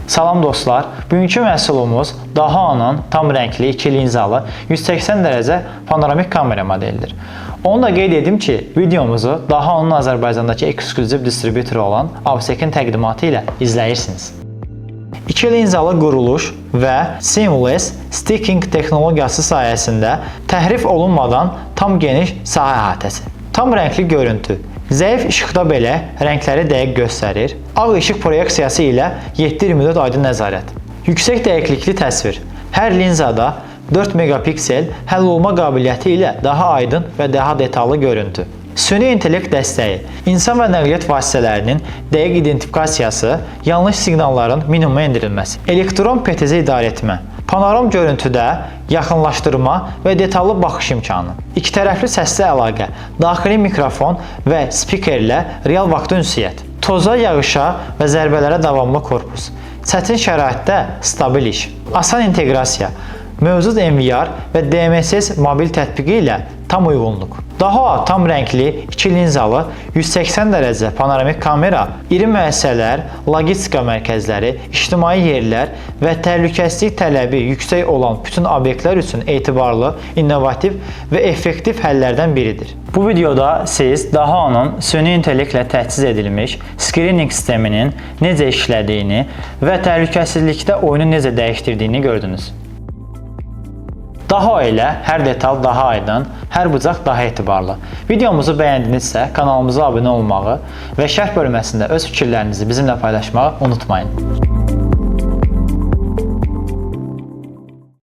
Salam dostlar. Bugünkü məhsulumuz Dahua'nın tam rəngli 2 linzalı 180 dərəcə panoramik kamera modelidir. Onu da qeyd edim ki, videomuzu Dahua'nın Azərbaycandakı eksklüziv distribütoru olan Avsekin təqdimatı ilə izləyirsiniz. 2 linzalı quruluş və seamless stacking texnologiyası sayəsində təhrif olunmadan tam geniş sahə əhatəsi. Tam rəngli görüntü. Zəif işıqda belə rəngləri dəqiq göstərir. Ağ işıq proyeksiyası ilə 7/24 aydın nəzarət. Yüksək dəqiqlikli təsvir. Hər linzada 4 megapiksel həll olma qabiliyyəti ilə daha aydın və daha detallı görüntü. Süni intellekt dəstəyi, insan və nəqliyyat vasitələrinin dəqiq identifikasiyası, yanlış siqnalların minimuma endirilməsi, elektron PTZ idarəetmə, panoram görüntüdə yaxınlaşdırma və detallı baxış imkanı, ikitərəfli səsli əlaqə, daxili mikrofon və spikerlə real vaxtda ünsiyyət, toza, yağışa və zərbələrə davamlı korpus, çətin şəraitdə stabil iş, asan inteqrasiya, mövcud NVR və DMSS mobil tətbiqi ilə tam uyğunluq. Dahua tam rəngli, 2 linzalı 180 dərəcə panoramik kamera iri müəssisələr, logistika mərkəzləri, ictimai yerlər və təhlükəsizlik tələbi yüksək olan bütün obyektlər üçün etibarlı, innovativ və effektiv həllərdən biridir. Bu videoda siz Dahua'nın süni intellektlə təchiz edilmiş skrininq sisteminin necə işlədiyini və təhlükəsizlikdə oyunu necə dəyişdirdiyini gördünüz. Dahua ilə hər detal daha aydın, hər bucaq daha etibarlı. Videomuzu bəyəndinizsə kanalımıza abunə olmağı və şərh bölməsində öz fikirlərinizi bizimlə paylaşmağı unutmayın.